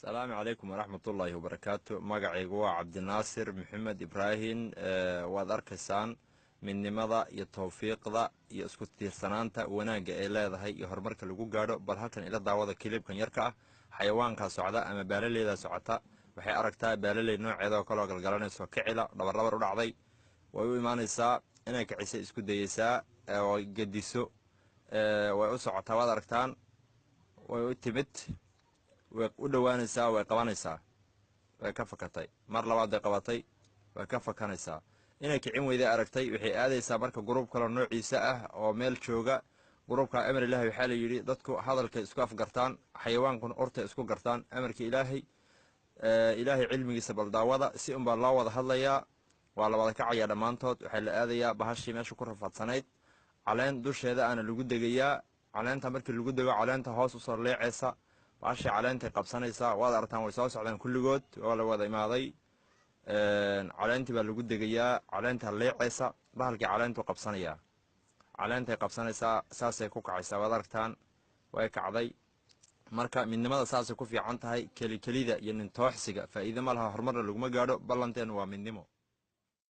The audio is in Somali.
Asalaamu calaykum waraxmatullaahi wabarakaatu. Magacaygu waa Cabdinaasir Maxamed Ibraahim. Waad arkaysaan midnimada iyo towfiiqda iyo isku tiirsanaanta wanaagga ay leedahay iyo horumarka lagu gaadho. Bal halkan ila daawada kilibkan yarka ah. Xayawaankaa socda ama baalaleedaa socota waxay aragtaa baalaley nooceeda oo kaloo galgalanayso, kicila dhabardabar u dhacday. Way u imaanaysaa, inay kicisa isku dayeysaa oo gediso. Way u socotaa, waad aragtaan. Way u timid, way u dhowaanaysaa, way qabanaysaa, way ka fakatay. Mar labaad bay qabatay, way ka fakanaysaa. Inay kicin weyday aragtay, waxay aadaysaa marka group kaloo noociisa ah oo meel jooga. Group-ka amar Ilaahay, waxaa la yidhi dadku hadalkay isku afgartaan, xayawaankuna urtay isku gartaan. Amarka Ilaahay, Ilaahay cilmigiisa baldaawada, si unbaa loo wada hadlayaa. Waa la wada kacayaa dhammaantood. Waxaa la aadayaa bahashii meesha ku rafaadsanayd. Caleen dusheeda aana lagu degayaa. Caleenta markii lagu dego, caleenta hoos usoo leecaysa, bahashii caleentay qabsanaysaa. Waad aragtaan, way soo socdaan kulligood, waa la wada imaaday. Caleentii baa lagu degayaa, caleentaa leecaysa, bahalkii caleentuu qabsanayaa, caleentay qabsanaysaa, saasay ku kacaysaa. Waad aragtaan, way kacday. Marka midnimada saasay ku fiican tahay. Kelikelida iyo nintooxsiga faa'iido ma laha, horumarna laguma gaadho. Ballanteen waa midnimo.